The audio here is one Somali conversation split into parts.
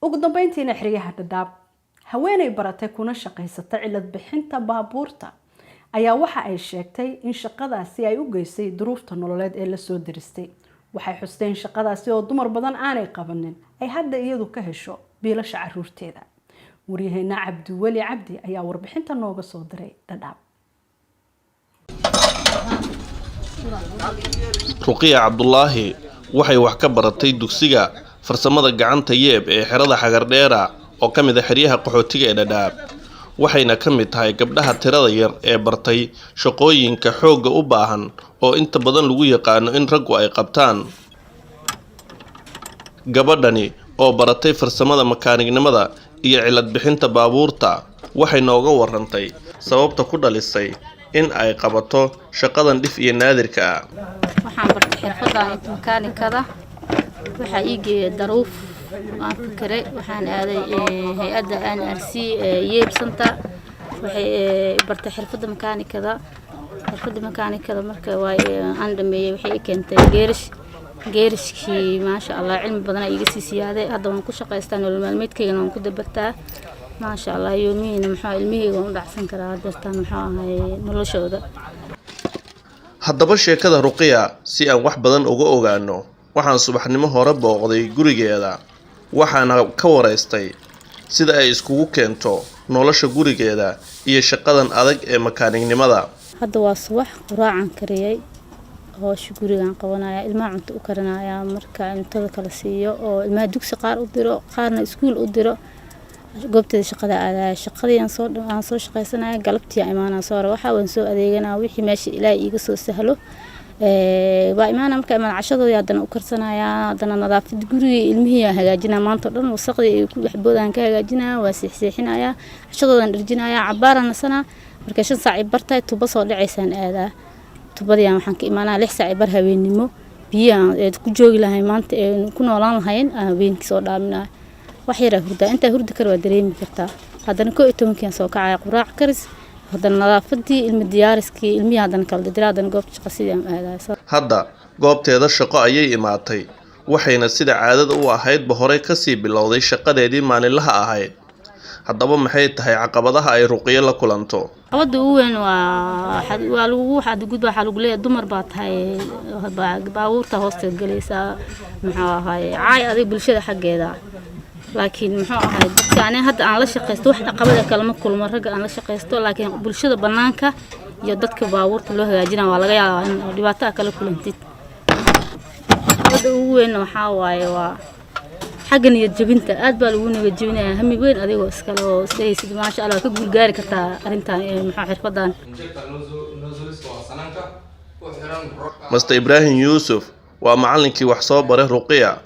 Ugu dambeyntiina, xeryaha Dhadhaab, haweeney baratay kuna shaqaysata cilad bixinta baabuurta ayaa waxa ay sheegtay in shaqadaasi ay u geysay duruufta nololeed ee lasoo diristay. Waxay xusteen in shaqadaasi oo dumar badan aanay qabanin ay hadda iyadu ka hesho biilasha caruurteeda. Waryaheena Cabdiweli Cabdi ayaa warbixinta nooga soo diray Dhadhaab. Ruqiya Cabdulaahi waxay wax ka baratay dugsiga farsamada gacanta Yeeb ee xerada Xagardheera oo ka mid ah xeryaha qaxootiga ee Dhadhaab, waxayna ka mid tahay gabdhaha tirada yar ee bartay shaqooyinka xoogga u baahan oo inta badan lagu yaqaano in raggu ay qabtaan. Gabadhani oo baratay farsamada makaanignimada iyo cilad bixinta baabuurta waxay nooga warantay sababta ku dhalisay in ay qabato shaqadan dhif iyo naadirka ah. Waxaan bartay xirfadan makaanikada. Waxaa ii geeyay daruuf. Waan fikiray, waxaan aaday hay-adda NRC Yeeb Center. Waxay bartay xirfadda makaanikada. Xirfadda makaanikada marka waa aan dhameeyey, waxay i keentay geerish. Geerishkii, maasha Allah, cilmi badan iga sii siyaaday. Hadda waan ku shaqaystaa, nolol maalmeedkaygana waan ku dabartaa, maasha Allah. Yoomihiina muxuu ilmihayga waan u dhacsan karaa hadeertaan, muxuu ahay, noloshooda. Haddaba sheekada Ruqiya si aan wax badan uga ogaano, waxaan subaxnimo hore booqday gurigeeda, waxaana ka waraystay sida ay iskugu keento nolosha gurigeeda iyo shaqadan adag ee makaanignimada. Hadda waa subax, quraacan kariyey, howsha gurigaan qabanaya, ilmaha cunto u karinaya. Marka cuntada kala siiyo oo ilmaha dugsi qaar u diro, qaarna iskuul u diro, goobteeda shaqada aadaya. Shaqadii aan soo shaqaysanaya, galabtii aan imaanaa, soo waxa waan soo adeeganaa, wixii meesha Ilaahay iiga soo sahlo waa imaana. Marka imaan, cashadoodii haddana u karsanayaa, haddana nadaafad gurigii, ilmihii aan hagaajinaa. Maanta o dhan wasaqdii ay ku dhexboodaan ka hagaajinaya, waa seexseexinayaa, cashadoodaan dharjinayaa, cabaaraan nasanaa. Markay 5 saac i bartahay, tuba soo dhacaysaan aadaa. Tubadii waxaan ka imaanaa 6 saac i bar habeennimo. Biyaha ee ku joogi lahayn maanta ee ku noolaan lahayn aan habeenkii soo dhaaminaya. Wax yaraa hurdaa, intaa hurdi kara waa dareemi kartaa. Haddana 11-kii aan soo kacaya, quraac karis, haddana nadaafadii, ilmi diyaariskii ilmihii, haddana kala didira, haddana goobta shaqa sidii aan aadaya. Hadda goobteeda shaqo ayay imaatay, waxayna sida caadada u ahaydba horey kasii bilowday shaqadeedii maalinlaha ahayd. Haddaba maxay tahay caqabadaha ay Ruqiyo la kulanto? Caqabada ugu weyn waa lagugu xadgudba. Waxaa lagu leeyahay dumar baa tahay, baabuurta hoosteed galaysaa, muxuu ahaay, caay adig bulshada xaggeeda. Laakiin muxuu ahaay, dadka ani hadda aan la shaqaysto wax caqabada kalama kulmo, ragga aan la shaqaysto. Laakiin bulshada banaanka iyo dadka baabuurta loo hagaajinaya waa laga yaabaa in dhibaato ah kala kulantid. Caqabada ugu weyn waxaa waaye waa xagga niyad jebinta. Aad baa lagu niyad jebinayaa. Hami weyn adigoo iskale oo isdhehaysid, maasha Allah, ka guulgaari kartaa arrintan, muxuu, xirfadan. Master Ibraahim Yuusuf waa macallinkii wax soo baray Ruqiya,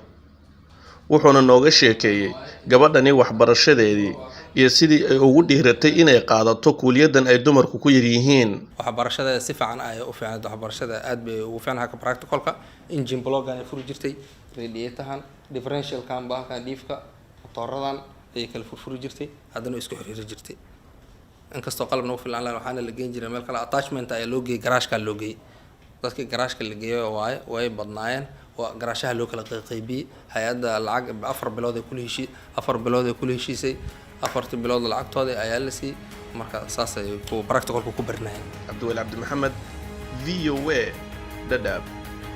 wuxuuna nooga sheekeeyey gabadhani waxbarashadeedii iyo sidii ay ugu dhiiratay inay qaadato kuuliyadan ay dumarku ku yaryihiin. Waxbarashada si fiican ayay u fiicnayd. Waxbarashada aad bay ugu fiicnahay. Practicalka engine blockan ay furi jirtay, radiatorhan, differentialkan, bahalkan diifka, motooradan ayay kala furfuri jirtay, haddana way isku xiriiri jirtay. Inkastoo qalab nagu filan lahayn, waxaana la geyn jiray meel kale, attachment ayaa loo geeyey, garaashkaa loo geeyey. Dadkii garaashka la geeyo waaye way badnaayeen. Waa garaashaha loo kala qayqaybiyey. Hay-adda lacag 4 bilood ay kula heshii, 4 bilood ay kula heshiisay. 4-tii bilood lacagtooda ayaa la siiyey. Marka saas ay ku practicalka ku barinayeen. Cabdiweli Cabdi Maxamed, VOA, Dhadhaab.